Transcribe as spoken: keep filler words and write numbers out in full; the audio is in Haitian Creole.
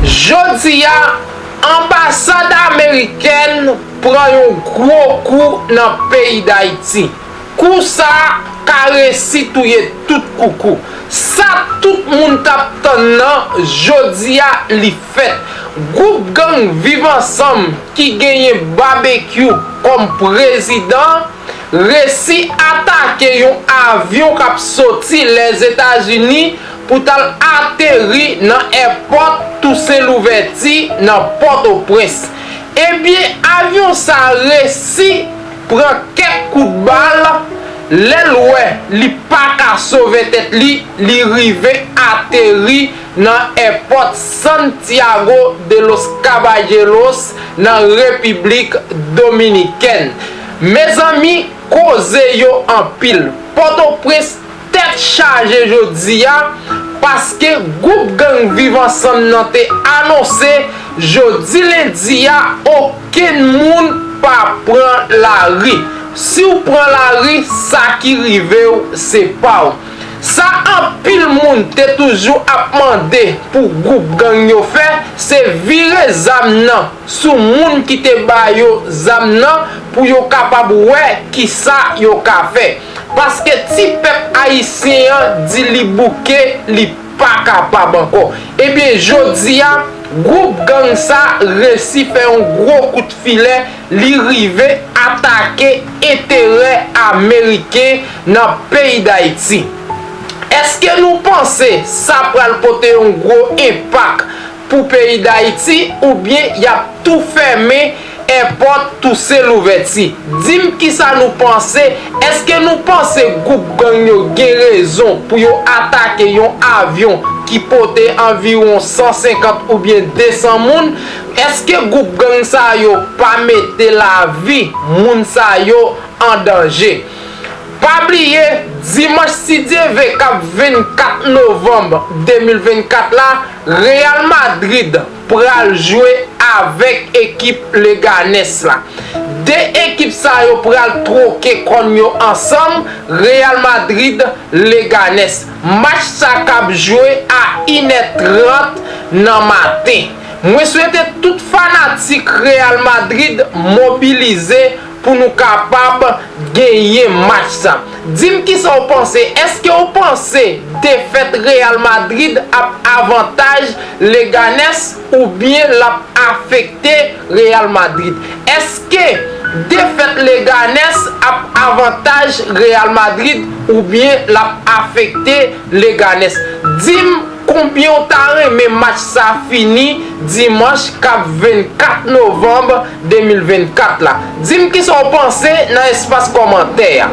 Jodi a, anbasad amerikèn pran yon gwo kou nan peyi Dayiti. Kou sa a ka resi touye tout koukou. Sa tout moun t ap tann nan, jodi a li fèt. Gwoup gang Viv Ansanm ki genyen Babekyou kòm prezidan, resi atake yon avyon k ap soti Lèzetazini pou t al ateri nan èpòt Tousen Louvèti nan Pòtoprens. Ebyen, avyon sa a resi pran kèk kout bal, lè l wè li pa ka sove tèt li, li rive ateri nan èpòt Santiago de los Caballeros nan Repiblik Dominikèn. Mezanmi, koze yo anpil. Pòtoprens tèt chaje jodi a, paske gwoup gang Viv Ansanm nan te anonse jodi lendi a, okenn moun pa pran lari. Si w pran lari, sa ki rive w, se pa w. Sa anpil moun te toujou ap mande pou gwoup gang yo fè, se vire zam nan sou moun ki te ba yo zam nan pou yo kapab wè kisa yo ka fè. Paske ti pèp ayisyen an di li bouke, li pa kapab ankò. Ebyen, jodi a, gwoup gang sa resi fè yon gwo kout filè, li rive atake enterè ameriken nan peyi Dayiti. Èske nou panse sa pral pote yon gwo enpak pou peyi Dayiti, oubyen y ap tou fèmen èpòt Tousen Louvèti? Di m kisa nou panse. Èske nou panse gwoup gang yo gen rezon pou yo atake yon avyon ki pote anviwon san senkant oubyen de san moun? Èske gwoup gang sa yo pa mete lavi moun sa yo an danje? Pa bliye, dimanch, si Dye vle, k ap vennkat novanm de mil vennkat la, Real Madrid pral jwe avèk ekip Leganes la. De ekip sa yo pral twoke kòn yo ansanm, Real Madrid, Leganes. Match sa k ap jwe a inè trant nan maten. Mwen swete tout fanatik Real Madrid mobilize pou nou kapab genyen match sa. Di m kisa w panse. Èske w panse defèt Real Madrid ap avantaj Leganes oubyen l ap afekte Real Madrid? Èske defèt Leganes ap avantaj Real Madrid oubyen l ap afekte Leganes? Di m konbyen w ta renmen match sa fini dimanch k ap vennkat novanm de mil vennkat la. Di m kisa w panse nan espas kòmantè a.